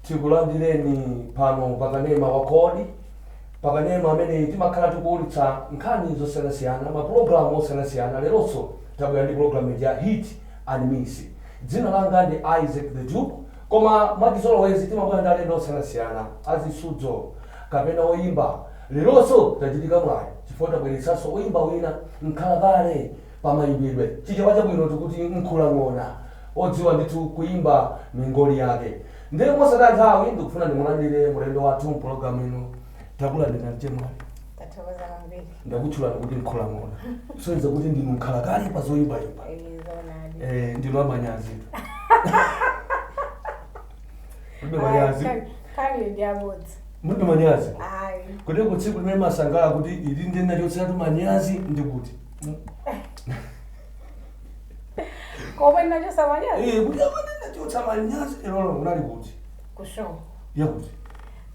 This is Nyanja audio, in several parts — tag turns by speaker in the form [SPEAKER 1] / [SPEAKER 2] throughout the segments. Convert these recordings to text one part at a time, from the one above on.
[SPEAKER 1] Tikulandireni pano pakanema wa Kodi, pakanema amene timakhala tikuwulutsa nkhani zosiyanasiyana, mapulogalamu osiyanasiyana. Leronso tabwera ndi pulogalamu ya Hit and Miss. Dzina langa ndi Isaac the Duke, koma mwachizolowezi timabwera ndi alendo osiyanasiyana, azisudzo kapena oyimba. Leronso tachitika mwayi chifukwa tabweretsanso oyimba wina, mkhalakale pamayimbidwe, Chichewa chabwino tikuti mkhulang'ona, odziwa ndithu kuimba mingoli yake. Ndiye mosataya nthawi ndikufuna ndimulandire mlendo wathu mpulogalamu ino. Takulandira, mchemwali.
[SPEAKER 2] Tathokoza kwambiri.
[SPEAKER 1] Ndakutchulani kuti mkhulang'ona kusonyeza kuti ndinu mkhalakale pa zoyimbayimba.
[SPEAKER 2] Zoonadi.
[SPEAKER 1] Ndinu amanyazi? Mulibe manyazi?
[SPEAKER 2] Kani ndi abodzi.
[SPEAKER 1] Mulibe manyazi?
[SPEAKER 2] Ayi.
[SPEAKER 1] Kuti kutsiku limene masangala kuti ili ndi ndachotseratu manyazi ndikuti
[SPEAKER 2] Komwe ndinachosa manyazi?
[SPEAKER 1] Kuti apa ndinachotsa manyazi lero kunali kuti?
[SPEAKER 2] Ku show.
[SPEAKER 1] Yakuti?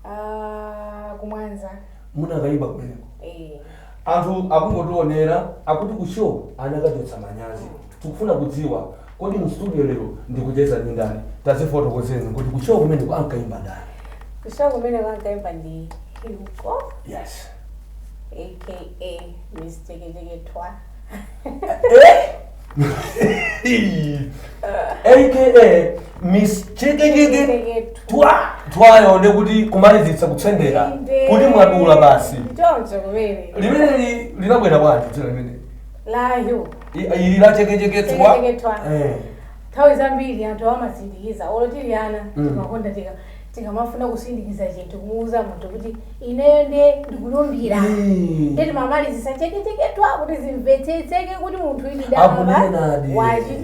[SPEAKER 2] Ah, kumwanza.
[SPEAKER 1] Munakayimba kumeneko?
[SPEAKER 2] Eh.
[SPEAKER 1] Anthu akungotionera akuti ku show anakachotsa manyazi. Tikufuna kudziwa, kodi mu studio lero ndikucheza ndi ndani? Tazifotokozeni kuti ku show kumeneko ankayimba ndani?
[SPEAKER 2] Ku show kumene ankayimba ndi Hugo, aka Miss Chekecheke Twa.
[SPEAKER 1] Aka Miss Chekecheke
[SPEAKER 2] Chekecheke.
[SPEAKER 1] Twa. Twayo ndekuti kumalizitsa, kutsendera, kuti mwadula basi.
[SPEAKER 2] Choncho kumene.
[SPEAKER 1] Limeneli linabwera bwanji dzina limene
[SPEAKER 2] La Hugo?
[SPEAKER 1] Ili la Chekecheke Twa.
[SPEAKER 2] Chekecheke Twa. Nthawi zambiri anthu amasindikiza, olo tili ana, timakonda tikamafuna kusindikiza chinthu, kumuuza munthu kuti ineyo nde ndikulumbira, nde timamalizisa chekecheke twa kuti zimvetsetseke kuti munthu ili
[SPEAKER 1] Akunenadi.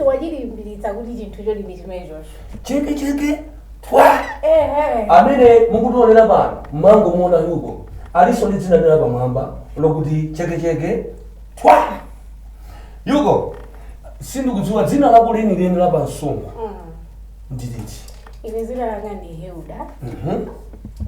[SPEAKER 2] Wachilimbiritsa kuti chinthucho lini chimenechocho.
[SPEAKER 1] Chekecheke twa.
[SPEAKER 2] Ehe.
[SPEAKER 1] Amene mukutionera pano, mmangomuona Yuko, alinso ndi dzina lina pamwamba lokuti Chekecheke Twa. Yuko, sindikudziwa dzina lako lenileni la pamsonkho ndiliti?
[SPEAKER 2] Ine dzina langa ndi Hilda,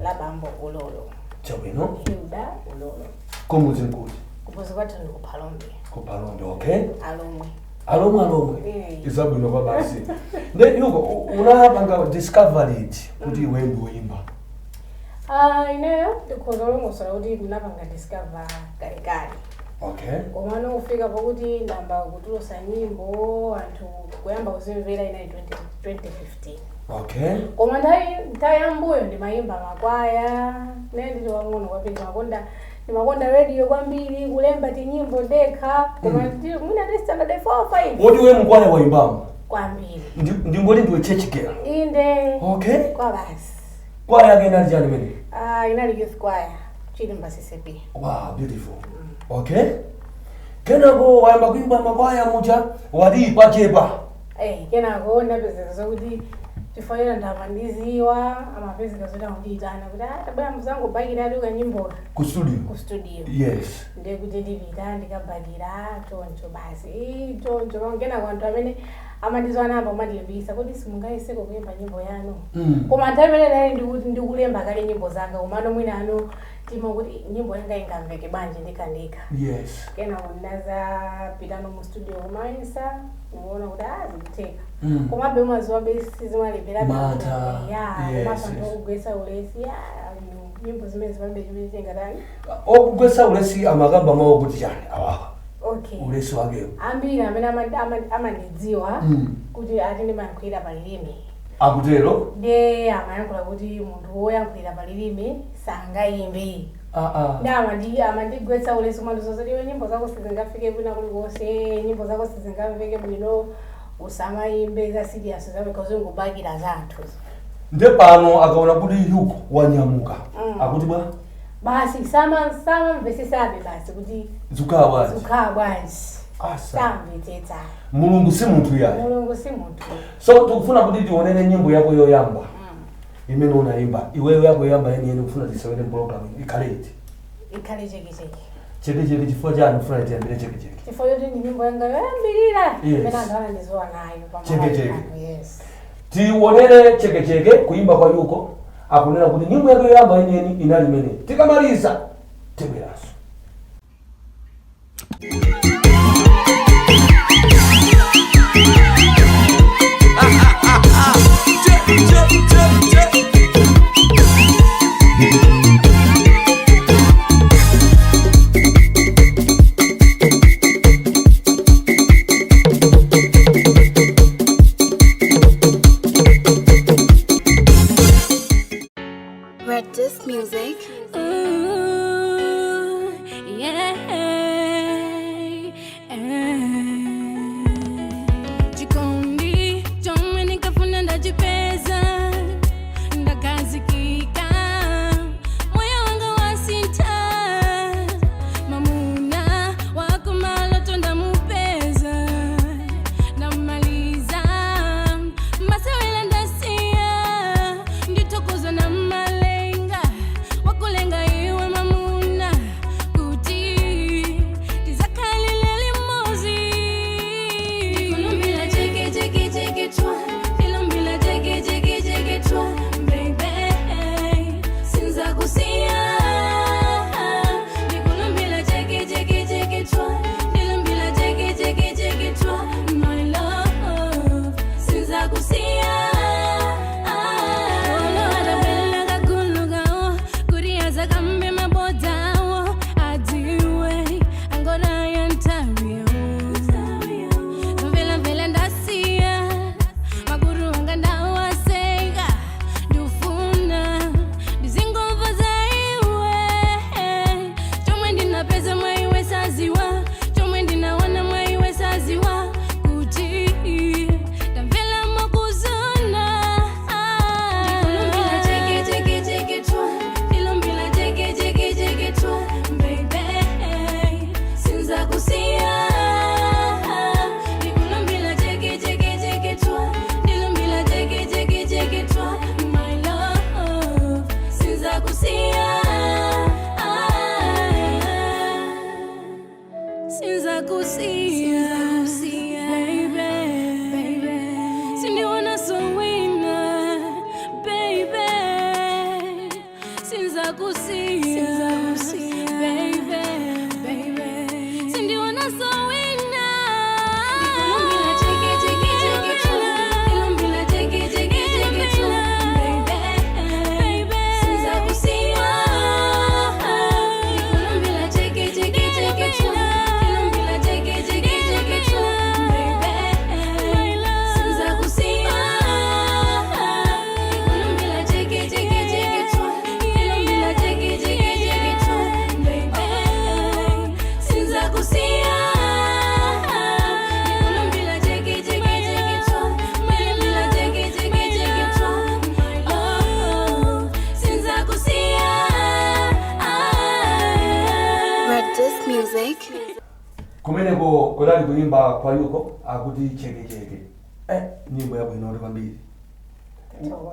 [SPEAKER 2] la bambo Ulolo.
[SPEAKER 1] Chabwino.
[SPEAKER 2] Hilda Ulolo.
[SPEAKER 1] Kumudzi nkuti?
[SPEAKER 2] Kumudzi kwathu ndi kuphalombe.
[SPEAKER 1] Kuphalombe, okay.
[SPEAKER 2] Alomwe.
[SPEAKER 1] Alomwe, alomwe.
[SPEAKER 2] Eh.
[SPEAKER 1] Izabwino kwa basi. Nde Yuko, unapanga discover liti kuti iwe ndi woyimba?
[SPEAKER 2] Ah, ineyo ndikhoza kulongosola kuti ndinapanga discover kalekale, komano kufika pakuti ndamba kutulusa nyimbo, anthu kuyamba kuzimvera, inali 2015. Koma nthawi yambuyo ndimayimba makwaya. Ne ndili wang'ono kwambiri ndimakonda radio kwambiri, kulemba tinyimbo ndekha, koma mwina ndi standard 4 5.
[SPEAKER 1] Woti iwe mukwaya wayimbamo?
[SPEAKER 2] Kwambiri.
[SPEAKER 1] Ndingoti ndiwe church girl?
[SPEAKER 2] Inde.
[SPEAKER 1] Okay.
[SPEAKER 2] Kwa basi.
[SPEAKER 1] Kwaya yake inali chani imene?
[SPEAKER 2] Ah, inali youth choir, Chilimba CCP.
[SPEAKER 1] Wow, beautiful. Okay, kenako wayamba kuimba makwaya muja, wati pachepa?
[SPEAKER 2] Eh, kenako ndapezeka zokuti chifukwa anthu amandiziwa, amapezeka zoti akundiyitana kuti, "Ah, tabwera muzangobakira tu kanyimboka."
[SPEAKER 1] Ku studio.
[SPEAKER 2] Ku studio. Ndiye kuti ndipita ndikabakira choncho basi. Ii, choncho kenako anthu amene amandiziwa anayamba kumandilimbikitsa kuti simungayeseko kuyimba nyimbo yanu? Koma nthawi imene nali ndikulemba kale nyimbo zanga, komano mwina anu tima kuti nyimbo yanga ingamveke bwanji ndikhandikha. Kenako ndinazapitano mu studio kumayesa, ndikuona kuti ah, zikutheka. Komabe umaziwa be sizimalembera.
[SPEAKER 1] Mantha.
[SPEAKER 2] Ya, komanso anthu okugwetsa ulesi ya nyimbo zimene zipambe chimene chingatani.
[SPEAKER 1] Okugwetsa ulesi amakamba mawu kuti chani awawa?
[SPEAKER 2] Okay.
[SPEAKER 1] Ulesi wakewo.
[SPEAKER 2] Ambiri amene amandidziwa kuti ati ndimayankhulira palilime.
[SPEAKER 1] Akutero?
[SPEAKER 2] Ndiye amayankhula kuti munthu woyankhulira palilime sangayimbe.
[SPEAKER 1] Ah, ah.
[SPEAKER 2] Ndi amandigwetsa ulesi, umandizoza iwe, nyimbo zako sizingafike kwina kulikonse, nyimbo zako sizingamveke bwino, usamayimbe za serious zaweka, uzingobakira za anthuzo.
[SPEAKER 1] Nde pano akaona kuti Yuko wanyamuka, akuti bwa?
[SPEAKER 2] Basi, samamvesesabe basi kuti
[SPEAKER 1] zikukhala bwanji.
[SPEAKER 2] Zikukhala bwanji.
[SPEAKER 1] Asa.
[SPEAKER 2] Samvetsetsa.
[SPEAKER 1] Mulungu si munthu yayi.
[SPEAKER 2] Mulungu si munthu.
[SPEAKER 1] So tikufuna kuti tionere nyimbo yako yoyamba imene unayimba iweyo, yako yoyamba yeniyeni. Kufuna tisewere program ikhale iti?
[SPEAKER 2] Ikhale Chekecheke.
[SPEAKER 1] Chekecheke. Chifukwa chani kufuna tiyambire Chekecheke?
[SPEAKER 2] Chifukwa choti ndi nyimbo yanga yoyambirira imene anthu anandiziwa nayo pamalo
[SPEAKER 1] Chekecheke.
[SPEAKER 2] pano, yes.
[SPEAKER 1] Tionere Chekecheke, kuimba kwa Yuko. Akunena kuti nyimbo yake yoyamba yeniyeni inali imene. Tikamaliza tibweranso.
[SPEAKER 3] Che, che, che, che. Disc Music.
[SPEAKER 4] Ooh, yeah. Chikondi chomwe nikafuna ndachipeza, ndakazikika, moyo wanga wasintha, mamuna wako maloto ndamupeza, ndamaliza masewela ndasiya, ndithokoza na malenga wakulenga iwe mamuna kuti tizakhalile limodzi. Ndikulumbila jeke jeke jeke twa, ndilumbila jeke jeke jeke twa, baby, sinzakusiya. Ndikulumbila jeke jeke jeke twa, ndilumbila jeke jeke jeke twa, my love, sinzakusiya. Olo adabela kakulugawo, kuriyaza kambe mabodzawo, adziwe angora ya ntawiyo. Mvela mvela ndasiya, maguru anga ndawasenga, ndufuna ndizingomva za iwe. Chomwe ndinapeza mwaiwe saziwa, chomwe ndinawana mwaiwe saziwa, kuti ndamvela makuzona. Ndikulumbila jeke jeke jeke twa, ndilumbila jeke jeke jeke twa, baby, sinzakusiya. Ndikulumbila jeke jeke jeke twa, ndilumbila jeke jeke jeke twa, my love, sinzakusiya. Sinzakusiya, baby, baby, sindiwona sowina, baby, sinzakusiya, baby, baby, sindiwona sowina. Ndilumbila jeke jeke jeke twa, ndilumbila jeke jeke jeke twa, baby, sinzakusiya. Ndilumbila jeke jeke jeke twa, ndilumbila jeke jeke jeke twa, baby, sinzakusiya. Ndilumbila jeke jeke jeke twa, ndilumbila jeke jeke jeke twa, baby, sinzakusiya. Ndilumbila jeke jeke jeke twa, ndilumbila jeke jeke jeke twa, my love, sinzakusiya.
[SPEAKER 3] Red Disc Music.
[SPEAKER 1] Kumeneko kunali kuyimba kwa Yuko, akuti chekecheke. Nyimbo yabwino kwambiri.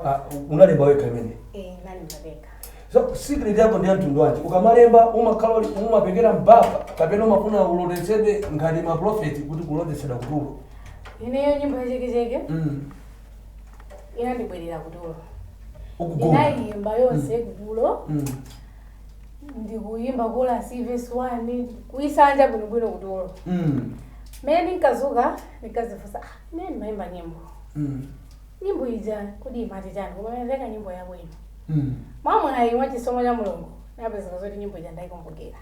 [SPEAKER 1] Ah, unalemba wekha imene?
[SPEAKER 2] Eh, nalimba ndekha.
[SPEAKER 1] So secret yako ndi mtundu wanji? Ukamalemba umakhala umapekera mpaka kapena umafuna ulotetsedwe ngati maprofeti kuti kulotetsedwa kutulo?
[SPEAKER 2] Ineyo nyimbo yachekecheke inandibwerera kutulo.
[SPEAKER 1] Ukugona?
[SPEAKER 2] Ndinayimba yonse kutulo. Ndikuyimba chorus, verse 1, kuyisanja bwinobwino kutulo. Mene ndinkazuka ndinkazifunsa, ah, ine ndimayimba nyimbo, nyimbo ija kodi imati chani? Koma imveka nyimbo yabwino. Mwamwayi mwa chisomo cha Mulungu napezeka zoti nyimbo ija ndayikumbukira.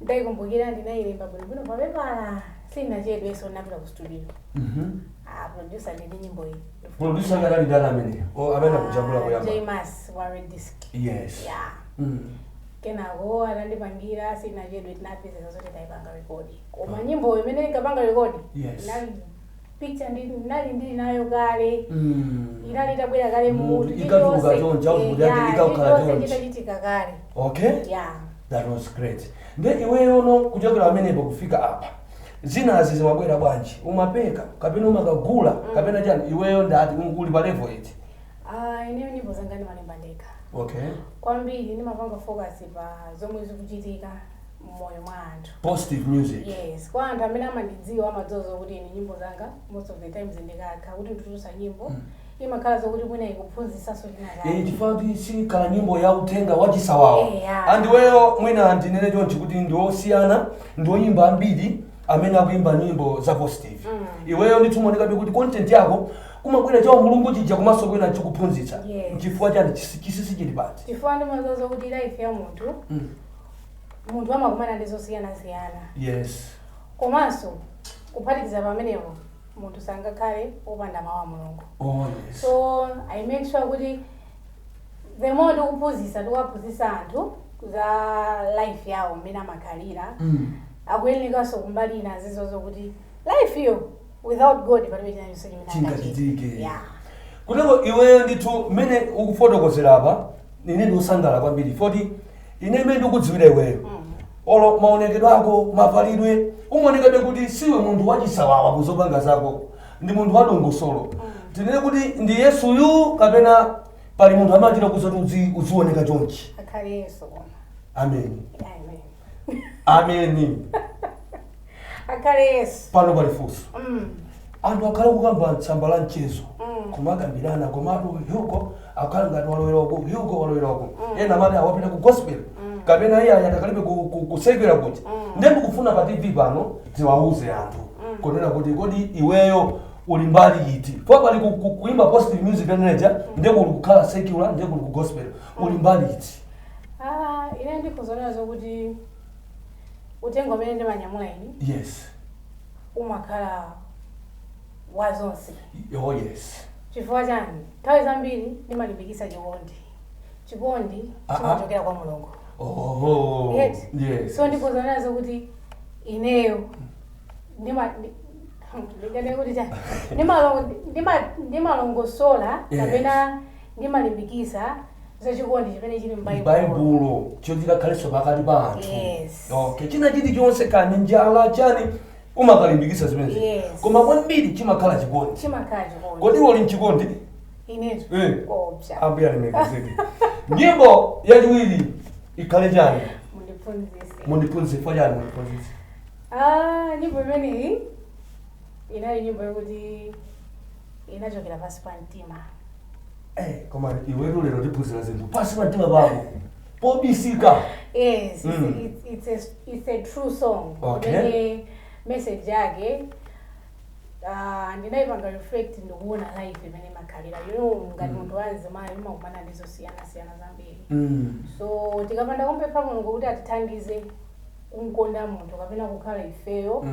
[SPEAKER 2] Ndayikumbukira, ndinayilemba bwinobwino papepala, sinachedweso, ndinapita ku studio. Ah, producer, ndini nyimbo iyi.
[SPEAKER 1] Producer ngadali ndani amene o amene akujambula kuyamba?
[SPEAKER 2] Jmas wa Red Disc. Yeah. Kenako anandipangira, sinachedwe, tinapezeka zoti ndayipanga record. Koma nyimbo imene inkapanga record, inali picture nali ndili nayo kale. Inali itabwera kale mutu.
[SPEAKER 1] Ikatuluka chonchi, output yake ikakhala chonchi.
[SPEAKER 2] Chitachitika kale.
[SPEAKER 1] Okay.
[SPEAKER 2] Yeah.
[SPEAKER 1] That was great. Nde iweyo no kuchokera pamenepo kufika apa, zinazi zimabwera bwanji? Umapeka kapena umakagula kapena chani? Iweyo ndati uli pa level iti?
[SPEAKER 2] Ah, ineyo nyimbo zanga ndimalemba ndekha. Kwambiri ndimapanga focus pa zomwe zikuchitika mmoyo mwa anthu.
[SPEAKER 1] Positive music.
[SPEAKER 2] Yes, kwa anthu amene amandidziwa amadziwa kuti ine nyimbo zanga most of the times ndikakha kuti nditulusa nyimbo, imakhala zokuti mwina ikuphunzisaso china chake.
[SPEAKER 1] Chifukwa kuti sikhala nyimbo ya uthenga wachisawawa. Andiweyo mwina ndinene chonchi kuti ndiwosiyana ndiwoyimba ambiri amene akuimba nyimbo za positive. Iweyo ndithu umaonekabe kuti content yako kumabwera chawo Mulungu chija komanso kwina chikuphunzitsa. Chifukwa chani? Chisisi chili pati?
[SPEAKER 2] Chifukwa ndimadziwa zokuti life ya munthu, munthu amakumana ndi zosiyanasiyana. Komanso kuphatikiza pamenepo, munthu sangakhale wopanda mawu a Mulungu.
[SPEAKER 1] Oh yes.
[SPEAKER 2] So I make sure kuti The more ndikuphunzitsa, ndikuwaphunzitsa anthu za life yawo mmene amakhalira, akuyenekanso kumbali ina azizozo kuti life iyo without God palibe china chonse chimene
[SPEAKER 1] Chingachitike.
[SPEAKER 2] Yeah.
[SPEAKER 1] Kuteko iweyo ndithu mmene ukufotokozera apa, ine ndikusangalala kwambiri foti ine imene ndikudziwira iweyo, olo maonekedwe ako, mavalidwe, umaonekabe kuti siwe munthu wachisawawa kuzopanga zako, ndi munthu wadongosolo. Tinene kuti ndi Yesuyu kapena pali munthu amachita kuzoti uzioneka chonchi?
[SPEAKER 2] Akhale Yesu koma.
[SPEAKER 1] Ameni.
[SPEAKER 2] Amen.
[SPEAKER 1] Ameni.
[SPEAKER 2] Akhale Yesu.
[SPEAKER 1] Pano pali funso. Anthu akhala kukamba tsamba la mchezo, kumakambirana, komatu Hugo akhala ngati walowera uku, Hugo walowera uku. Ena amati awapita ku gospel kapena iye ayatakalibe kusekera kuti. Ndiye ndikufuna pa TV pano tiwauze anthu kunena kuti kodi iweyo uli mbali iti? Po pali kuimba positive music manager, ndiye kuli kukhala secular, ndiye kuli ku gospel. Uli mbali iti?
[SPEAKER 2] Ah, ine ndikuzonera zokuti uthenga umene ndimanyamula ini umakhala wa zonse.
[SPEAKER 1] Oh yes.
[SPEAKER 2] Chifukwa chani? Nthawi zambiri ndimalimbikitsa chikondi. Chikondi chimachokera kwa Mulungu.
[SPEAKER 1] Oh.
[SPEAKER 2] Yes.
[SPEAKER 1] Yes.
[SPEAKER 2] So ndikuzonera zokuti ineyo ndingane kuti chani, ndimalongosola kapena ndimalimbikitsa za chikondi chimene chili m'Baibulo.
[SPEAKER 1] Baibulo chochikakhalenso pakati pa anthu.
[SPEAKER 2] Yes.
[SPEAKER 1] Okay, china chilichonse, kani njala chani, umakalimbikitsa zimenezi.
[SPEAKER 2] Yes.
[SPEAKER 1] Koma kwambiri chimakhala chikondi.
[SPEAKER 2] Chimakhala chikondi.
[SPEAKER 1] Kodi uli mchikondi?
[SPEAKER 2] Inetu kopsa.
[SPEAKER 1] Ambuye alemekezeke. Nyimbo yachiwiri ikhale chani?
[SPEAKER 2] Mundiphunzitse.
[SPEAKER 1] Mundiphunzitse. Fa chani Mundiphunzitse?
[SPEAKER 2] Ah, nyimbo imeneyi inali nyimbo yokuti inachokera pansi pa mtima.
[SPEAKER 1] Eh, koma iwetu lero tiphunzira zinthu pansi pa mtima pako pobisika.
[SPEAKER 2] Yes, it's a true song. Imene message yake ndinayipanga reflect ndikuona life imene imakhalira, ngati munthu wanzimayi umakumana ndi zosiyanasiyana zambiri. So tikapanda kumpempha Mulungu kuti atithandize kumkonda munthu kapena kukhala ifeyo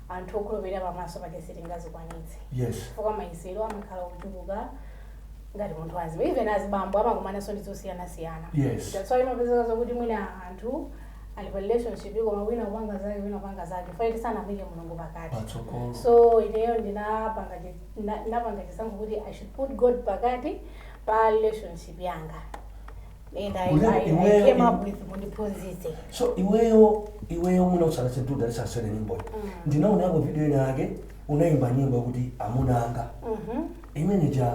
[SPEAKER 2] anthu okhulupirira pamaso pake, sitingazikwanitse, chifukwa mayesero amakhala ochuluka ngati munthu waziba. Even azibambo amakumananso ndi zosiyanasiyana. That's why imapezeka zokuti mwina anthu ali pa relationship koma wina kupanga zake, wina kupanga zake, faiti sanamike Mulungu pakati.
[SPEAKER 1] Patsogolo.
[SPEAKER 2] So ineyo ndinapanga chisankho kuti I should put God pakati pa relationship yanga and I came up with Mundiphunzitse.
[SPEAKER 1] So iweyo mwina usanatse tisasere nyimboyo, ndinaonako video ina yake unayimba nyimbo yakuti Amuna Anga. Imene ja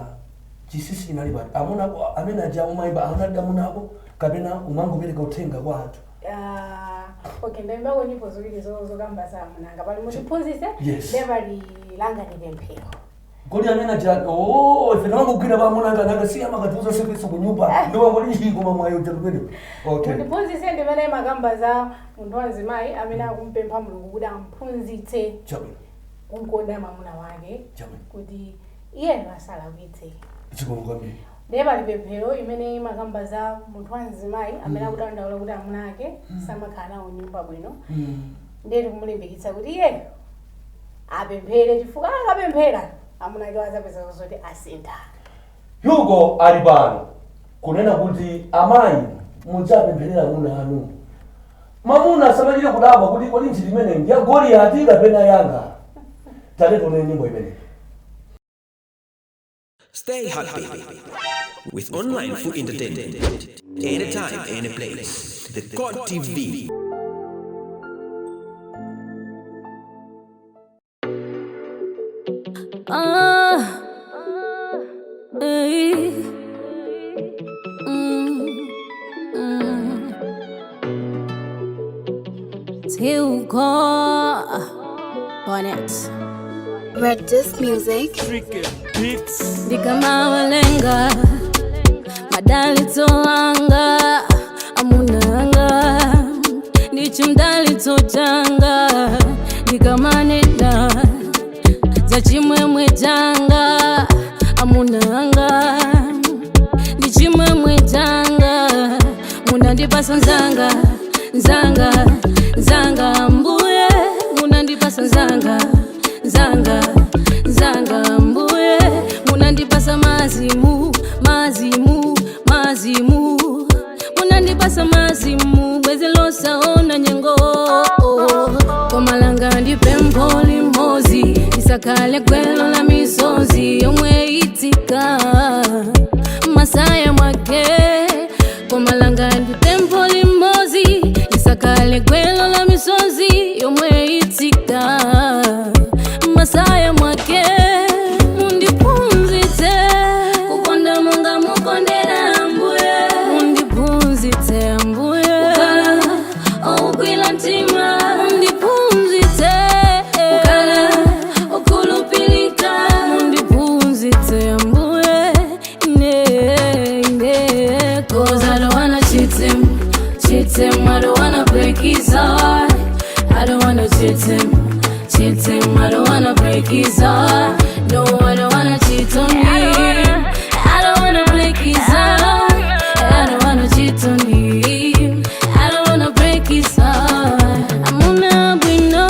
[SPEAKER 1] chisisi chinali pati? Amuna ako amene aja umayimba anadi amuna ako kapena umangopereka uthenga kwa anthu?
[SPEAKER 2] Ah, okay, ndaimbako nyimbo ziwiri zokamba za amunanga. Pali Mundiphunzitse, ndepali Langa Ndi Pemphero.
[SPEAKER 1] Kodi amene aja, oh, ife timangogwira pa amuna anga, nanga si amakatiuza sekreso ku nyumba, ndiwangoti koma mwayo jalumene. Okay.
[SPEAKER 2] Mundiphunzitse ndimene imakamba za munthu wanzimayi amene akumpempha Mulungu kuti amphunzitse kumkonda mwamuna wake, kuti iyeyo asalakwitse.
[SPEAKER 1] Zikomo kwambiri.
[SPEAKER 2] Ndiye pali Pemphero imene imakamba za munthu wanzimayi amene akudandaula kuti amuna ake samakhala nawo nyumba bwino. Ndiye tikumulimbikitsa kuti iyeyo apemphere, chifukwa akapemphera amuna ake azapeza zoti asintha.
[SPEAKER 1] Hugo ali pano kunena kuti amayi mudzapempherera amuna anu. Mamuna asamachite kudabwa kuti kodi nthiti imene ndi ya Goliyati kapena yanga. Tate, tione nyimbo imeneyi.
[SPEAKER 5] Stay happy with online food entertainment. Anytime, any place. The God TV.
[SPEAKER 4] Ah, hey. Hugo Bonnet.
[SPEAKER 3] Red Disc Music.
[SPEAKER 4] Ndikamawelenga madalitso anga, amunanga ndichimdalitso changa. Ndikamanena za chimwemwe changa, amunanga ndichimwemwe changa. Munandipasa nzanga, nzanga, nzanga, mbuye. Munandipasa nzanga, nzanga, nzanga, mbuye. Munandipasa mazimu, mazimu, mazimu. Ndipasa mazimu bwezi losaona nyengo. Komalanga ndipempho limodzi, isakale gwelo la misozi yomwe itika masaya mwake. Komalanga ndipempho limodzi, isakale gwelo la misozi yomwe itika masaya mwake. Mundiphunzitse kukonda monga mukondera Ambuye, mundiphunzitse Ambuye kukhala owugwira mtima, mundiphunzitse kukhala okhulupirika, mundiphunzitse Ambuye ine ine. 'Cause I don't wanna cheat him, cheat him, I don't wanna break his heart. I don't wanna cheat him, cheat him, I don't wanna break his heart. No, I don't wanna cheat on him. I don't wanna break his heart. I don't wanna cheat on him. I don't wanna break his heart. Amuna bwino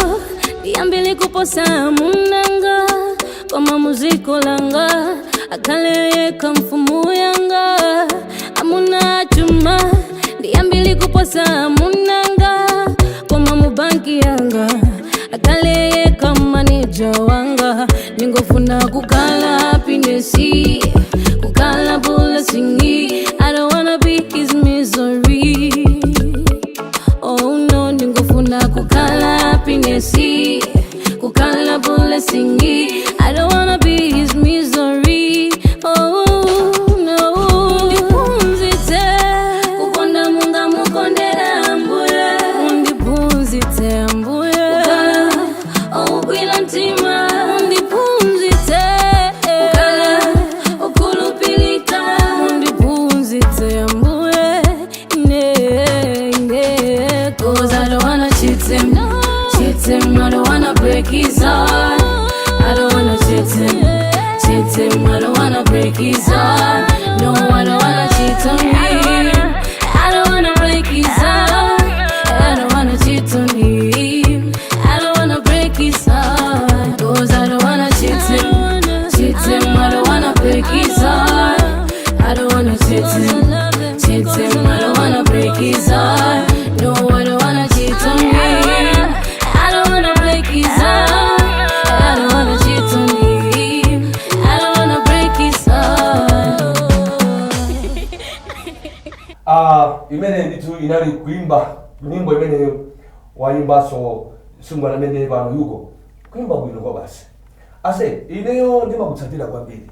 [SPEAKER 4] ndiyambili kuposa amunanga, koma muziko langa akhale yekha mfumu yanga. Amuna chuma ndiyambili kuposa amunanga, koma mubanki yanga akhale yekha maneja wanga. Ningofuna kukhala happiness, kukhala blessing. I don't wanna be his misery. Oh no, ndingofuna kukhala happiness, kukhala blessing. I don't wanna be his misery. Oh no. Mundiphunzitse kukonda monga mukondera Ambuye, mundiphunzitse Ambuye kukhala owugwira mtima, mundiphunzitse kukhala okhulupirika, mundiphunzitse Ambuye ine ine. 'Cause I don't wanna cheat him, cheat him, I don't wanna break his heart. I don't wanna cheat him, cheat him, I don't wanna break his heart. No, I don't wanna cheat on him. I don't wanna break his heart. I don't wanna cheat on him. I don't wanna break his heart. 'Cause I don't wanna cheat him, cheat him, I don't wanna break his heart. I don't wanna cheat him, cheat him, I don't wanna break his heart. No, I don't wanna cheat on him. I don't wanna break his heart. I don't wanna cheat on him. I don't wanna break his heart.
[SPEAKER 1] Ah, imene ndithu inali kuimba nyimbo imene wayimbaso sungwana amene pano yuko kuimba bwino kwa basi. Ase, ineyo ndimakutsatira kwambiri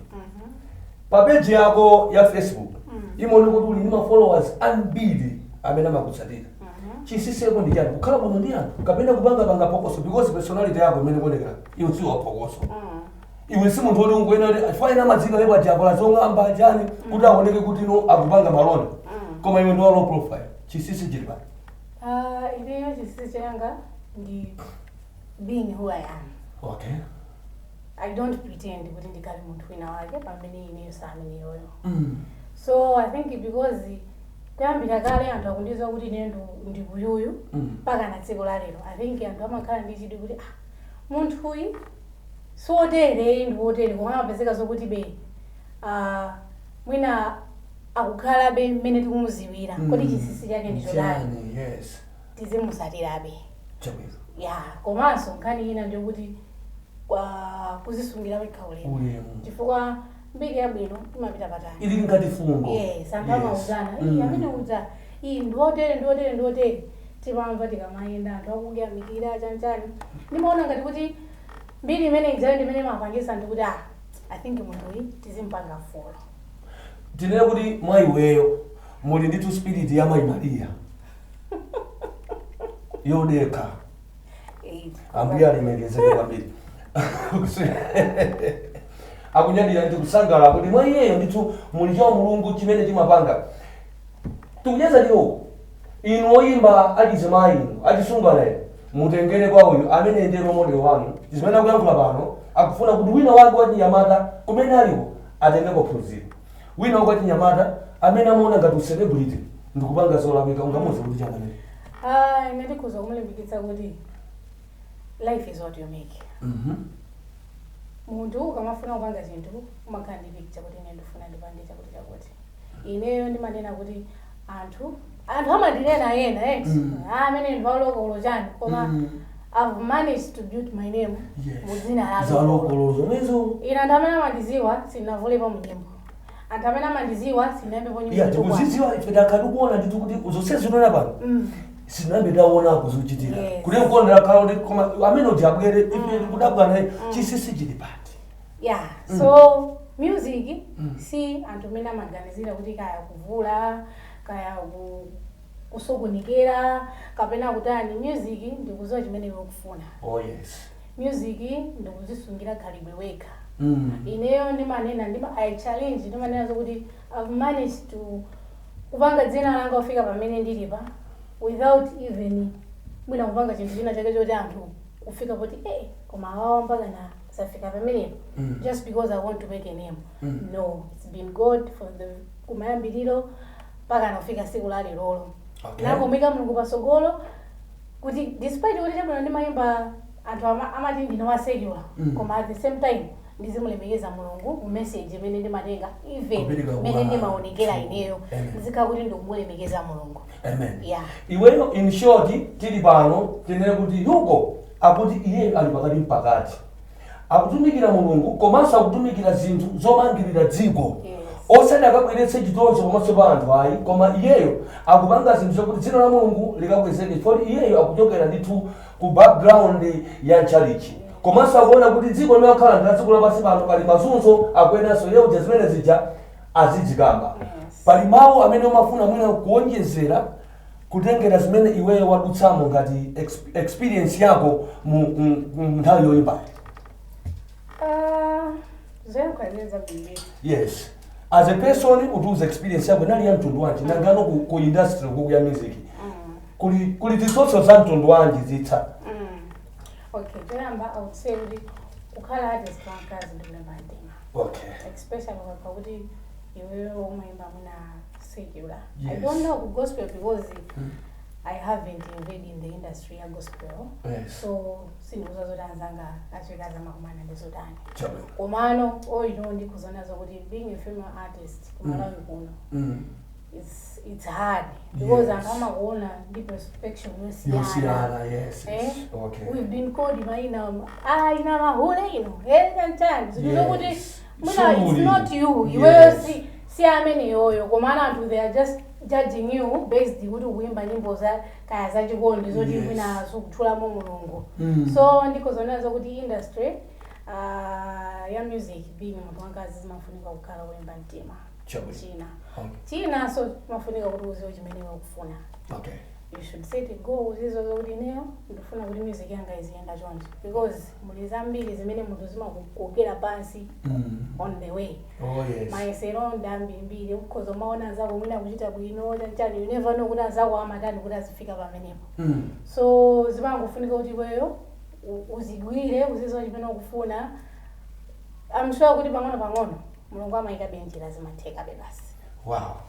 [SPEAKER 1] pa page yako ya Facebook. Imaoneka kuti uli ndi ma followers ambiri amene amakutsatira. Chinsinsi ndi chani? Kukhala bwino ndi anthu kapena kupangapanga phokoso? Because personality yako imene kuonekera, iwe si waphokoso. Iwe si munthu woti ungoyena kuti afaina madziko lepo ajapola zong'amba chani kuti aoneke kuti no akupanga malonda, koma iwe ndi wa low profile. Chinsinsi chili pano?
[SPEAKER 2] Ineyo chinsinsi changa ndi being who I am. I don't pretend kuti ndikhale munthu wina wake pamene ineyo sameneyoyo. So I think because kuyambira kale anthu akundidziwa kuti ineyo ndi uyuyu mpaka na tsiku la lero, I think anthu amakhala ndi chidwi kuti, ah, munthuyi siwotere, ndi wotere, koma amapezeka zokuti be mwina akukhalabe mmene tikumuziwira. Kodi chinsinsi chake ndi chotani?
[SPEAKER 1] Chani, yes.
[SPEAKER 2] Tizimusatirabe.
[SPEAKER 1] Chabwino.
[SPEAKER 2] Ya, komanso nkhani ina ndiyokuti kuzisungira wekha ulemu.
[SPEAKER 1] Ulemu.
[SPEAKER 2] Chifukwa mbiri yabwino imapita patali.
[SPEAKER 1] Ili ngati fungo.
[SPEAKER 2] Yes, anthu amauzana, "Iyi, amene uja iyi ndiotere, ndiotere, ndiotere." Timamva tikamayenda anthu akuyamikira chanchani. Ndimaona ngati kuti mbiri imene ijayo ndimene imapangisa anthu kuti, ah, I think munthu uyi tizimpanga follow.
[SPEAKER 1] Tinene kuti mwa iweyo muli ndithu spirit ya Mayi Mariya yodekha. Ambuye alemekezeke kwambiri. Akunyadira ndi kusangalala kuti mwa iyeyo ndithu muli cha Mulungu chimene chimapanga. Tikucheza ndiwo inu oyimba achizimayi, inu achisungwana, inu mutengere kwa uyu amene ndiye role model wanu. Zimene akuyankhula pano, akufuna kuti wina wake wachinyamata kumene aliko atengeko phunziro. Wina wake wachinyamata amene amaona ngati ucelebrity ndikupanga zolakwika, ungamuze kuti changamene?
[SPEAKER 2] Ah, ine ndikhoza kumulimbikitsa kuti life is what you make. Munthu ukamafuna kupanga chinthu umakhala ndi picture kuti ine ndifuna ndipange chakuti chakuti. Ineyo ndimanena kuti anthu Anthu amandinena ena eti, amene ndivalokolo chani, koma I've managed to build my name mudzina la lokolo.
[SPEAKER 1] Zalokolo zomwezo.
[SPEAKER 2] Ine anthu amene amandiziwa, sinavulepo mnyimbo. Anthu amene amandiziwa, sinayimbepo nyimbo
[SPEAKER 1] Iya.
[SPEAKER 2] yotukwana.
[SPEAKER 1] Tikuzidziwa ife, takhala tikuona ndithu kuti zonse zinona pano sinambe taonako zochitika. Kuti nkondera khala kuti koma amene uti abwere, ife tikudabwa naye, chinsinsi chili pati?
[SPEAKER 2] Yeah, so music si anthu amene amaganizira kuti kaya kuvula, kaya kusokonekera kapena kutani. Music ndikuziwa chimene iwe ukufuna.
[SPEAKER 1] Oh yes.
[SPEAKER 2] Music ndikuzisungira khalidwe wekha. Ineyo ndimanena, ndima I challenge, ndimanena zokuti I've managed to kupanga dzina langa kufika pamene ndilipa without even mwina kupanga chinthu china chake choti anthu kufika poti, koma awawa mpaka na safika pamenepo just because I want to make a name. No, it's been God for the kumayambiriro mpaka nafika siku la lerolo. Nakomika Mulungu pasogolo kuti despite kuti chabwino ndimayimba, anthu amati ndine wa secular, koma at the same time ndizimulemekeza Mulungu mu message imene ndimatenga, even
[SPEAKER 1] Kupereka
[SPEAKER 2] mene ndimaonekera ineyo,
[SPEAKER 1] Amen.
[SPEAKER 2] ndizikhala kuti ndikumulemekeza Mulungu.
[SPEAKER 1] Amen.
[SPEAKER 2] Yeah.
[SPEAKER 1] Iweyo, in short, tili pano tinene kuti Hugo akuti iye ali pakati mpakati, akutumikira Mulungu komanso akutumikira zinthu zomangirira dziko. Osati akabweretse chitonzo pamaso pa anthu ayi, koma iyeyo akupanga zinthu zokuti dzina la Mulungu likakwezeke, chifukwa iyeyo akuchokera ndithu ku background ya ntchalichi, komanso akuona kuti dziko limene akhala ndi la dziko lapansi pano, pali mazunzo akuyenanso iye uja zimene zija azidzikamba. Pali mawu amene umafuna mwina kuonjezera kutengera zimene iweyo wadutsamo ngati experience yako mu nthawi yoyimbayo?
[SPEAKER 2] Zoyankha zimene zabwinobwino.
[SPEAKER 1] Yes, as a person, utiuza experience yako inali ya mtundu wanji nangano ku industry kuku ya music kuli zitsotso za mtundu wanji zitsa?
[SPEAKER 2] Okay, choyamba I would say kuti kukhala artist wamkazi ndikulemba mtima, especially ukakha kuti iweyo umayimba mwina secular. I don't know ku gospel because I haven't invaded in the industry ya gospel, so sindikuza zoti anzanga achikazi amakumana ndi zotani.
[SPEAKER 1] Chabwino.
[SPEAKER 2] Komano all ndikuzona zokuti being a female artist kuMalawi kuno, it's hard because anthu amakuona ndi perspective yosiyana.
[SPEAKER 1] Yosiyana, yes.
[SPEAKER 2] Eh?
[SPEAKER 1] Okay.
[SPEAKER 2] We've been called maina, ina mahule ino, chanchani, zinthu zokuti mwina it's
[SPEAKER 1] Suli.
[SPEAKER 2] not you, iweyo si amene yoyo, komana anthu they are just judging you based kuti ukuimba nyimbo za kaya zachikondi zoti mwina zikutchulamo Mulungu. So ndikhozonena zokuti industry ya music, being munthu wamkazi, zimafunika kukhala kulimba mtima.
[SPEAKER 1] Chabwino.
[SPEAKER 2] China chinaso chimafunika kuti uziwe chimene iwe ukufuna. You should set a goal, uzizo zokuti ineyo ndifuna kuti music yanga iziyenda chonje, because muli zambiri zimene munthu zimakukokera pansi on the way.
[SPEAKER 1] Oh yes.
[SPEAKER 2] Mayesero ndi ambirimbiri, ukhoza umaona anzako mwina kuchita bwino chanchani, you never know kuti anzako amatani kuti azifika pamenepo. So zimangofunika kuti iweyo uzigwire, uziziwa chimene ukufuna. I'm sure kuti pang'ono pang'ono Mulungu amayika benjira, zimatheka be basi.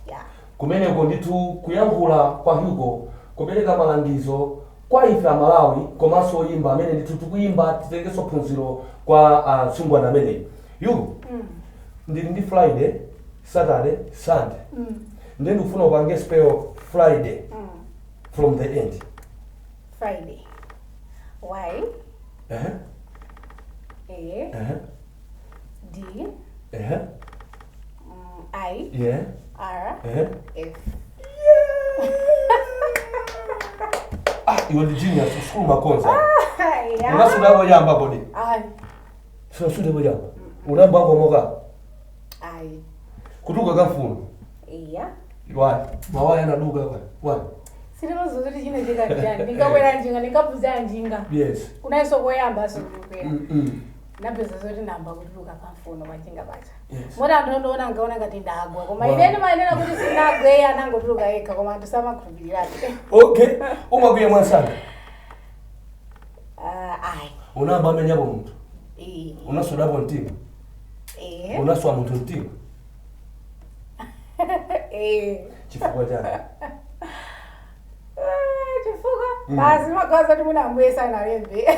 [SPEAKER 2] Yeah.
[SPEAKER 1] Kumeneko ndithu kuyankhula kwa Hugo, kupereka malangizo kwa ife Amalawi komanso oyimba amene ndithu tikuyimba, titengenso phunziro kwa msungwana ameneyi Hugo. Ndili ndi Friday, Saturday, Sunday. Ndiye ndikufuna upange spell Friday from the end.
[SPEAKER 2] Friday, Y A D I R F.
[SPEAKER 1] Ah, iwe ndi genius, usukulu makonza.
[SPEAKER 2] Yeah.
[SPEAKER 1] Unasudapo chamba kodi?
[SPEAKER 2] Ayi.
[SPEAKER 1] Sunasudepo chamba? Unamba wakomoka?
[SPEAKER 2] Ayi.
[SPEAKER 1] Kutuka kamfuno?
[SPEAKER 2] Iya.
[SPEAKER 1] Why mawaya anaduka kwa why?
[SPEAKER 2] Silimazo kuti china chikachani, ndingakwera njinga, ndingaphunzira njinga. Kunaiso koyamba so ndikukwera, napeza zoti ndamba kutuluka pamfuno panjinga pacha. Moti anthu ondiona angaona ngati ndagwa, koma ine ndimayenera kuti sindagwe, iye anangotuluka yekha, koma anthu samakhulupirirabe.
[SPEAKER 1] Okay, umakwiya mwansanga?
[SPEAKER 2] Ayi.
[SPEAKER 1] Unamba amenyapo munthu?
[SPEAKER 2] Eh.
[SPEAKER 1] Unasudapo mtima?
[SPEAKER 2] Eh.
[SPEAKER 1] Unaswa munthu mtima?
[SPEAKER 2] Eh.
[SPEAKER 1] Chifukwa chani?
[SPEAKER 2] Ah, chifukwa basi magaza kuti munambwesa nalembe.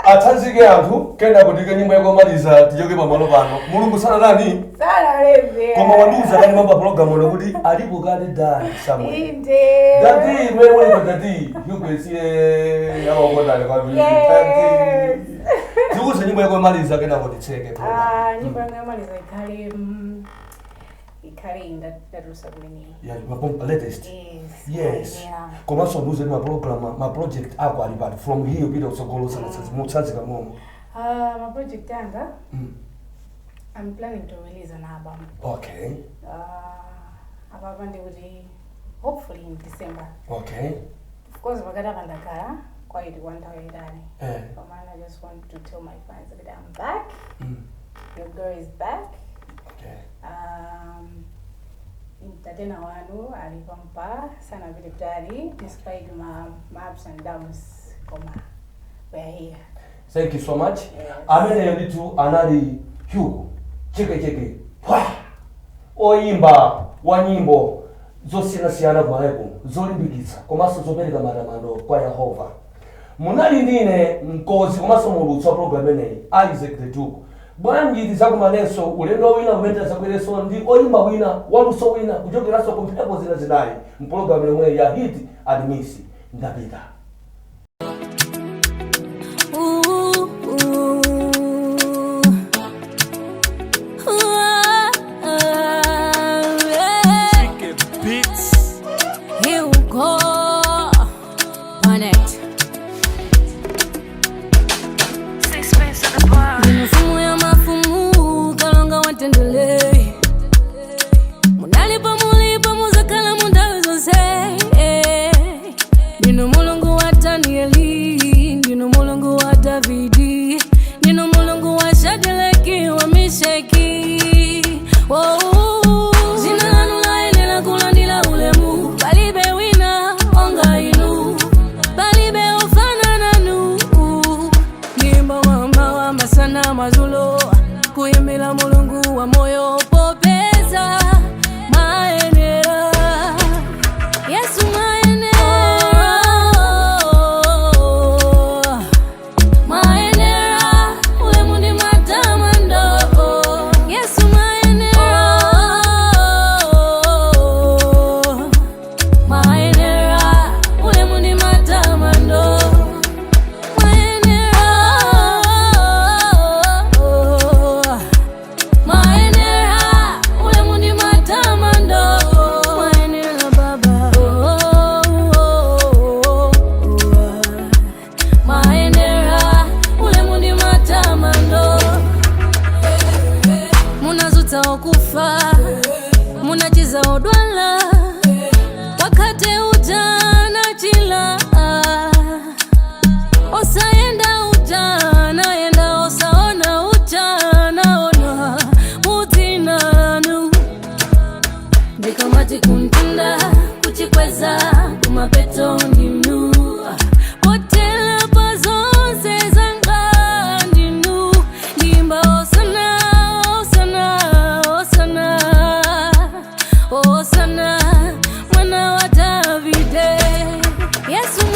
[SPEAKER 1] Atsanzike anthu, kena kutike nyimbo yakomaliza, tichoke pamalo pano. Mulungu sanatani?
[SPEAKER 2] Sanaleve.
[SPEAKER 1] Koma wandiuza kani mamba program ono kuti alipo kale daddy somewhere.
[SPEAKER 2] Inde.
[SPEAKER 1] Daddy, mwe mwe daddy, yugwesiye awakondale kwambiri.
[SPEAKER 2] Yes.
[SPEAKER 1] Daddy. Tiuze nyimbo yakomaliza, kena kuti tseke program.
[SPEAKER 2] Ah, nyimbo yanga yomaliza ikhale ikhale indatulusa kumene.
[SPEAKER 1] Yeah, latest.
[SPEAKER 2] Yes.
[SPEAKER 1] Yes.
[SPEAKER 2] Yeah.
[SPEAKER 1] Komanso ndiuze ma program, ma project ako ali pati from here upita kutsogolo, mutsanzika momo?
[SPEAKER 2] Ah, ma project anga, I'm planning to release an album. Apapa ndikuti hopefully in December. Of course pakati apa ndakhala quite kwa nthawi yayitali. Koma I just want to tell my fans that I'm back. Your girl is back. Entertainer wanu ali pampa, sanapite kutali despite ma ups and downs, koma we are here.
[SPEAKER 1] Thank you so much.
[SPEAKER 2] Yes.
[SPEAKER 1] Ameneyo ndithu anali Hugo Chekecheke Pwa, oyimba wa nyimbo zosiyanasiyana kumaleko, zolimbikitsa komanso zopereka matamando kwa Yehova. Munali ndine mkonzi komanso muulutsi wa program imeneyi, Isaac the Duke. Bwanji tizakumanenso ulendo wina kumene tizabwerenso ndi oyimba wina waluso wina kuchokeranso ku mphepo zina zinayi mpulogalamu yomwe ya Hit and Miss. Ndapita.
[SPEAKER 4] Ooh, ooh. Ooh, yeah. Here we go. On it. Ndinu mfumu ya mafumu, kalonga watendele. Munalipo, mulipo, muzakhala mundawi zonse. Ndinu Mulungu wa Danieli, ndinu Mulungu wa Davidi, ndinu Mulungu wa Shadraki, wa Misheki. Oh, zina lanu layenera kulandira ulemu, palibe wina onga inu, palibe ofanana nanu. Nyimbo mamawa, masana, madzulo, kuyimbira Mulungu wa moyo, popeza mayenera. Yesu mayenera, mayenera ulemu ndi matamando. Yesu mayenera, mayenera ulemu ndi matamando. Mayenera, mayenera ulemu ndi matamando. Mayenera Baba, oh, oh, oh, oh. Mayenera ulemu ndi matamando. Munadzutsa okufa, munachiza odwala, wakati uja nachila, osayenda uja nayenda, osaona uja naona, mudzina lanu. Ndikamati kuntunda kuchikweza kumapeto ndinu, potela pazonse zanga ndinu. Ndimba osana, osana, osana, osana, mwana wa Davide. Yesu.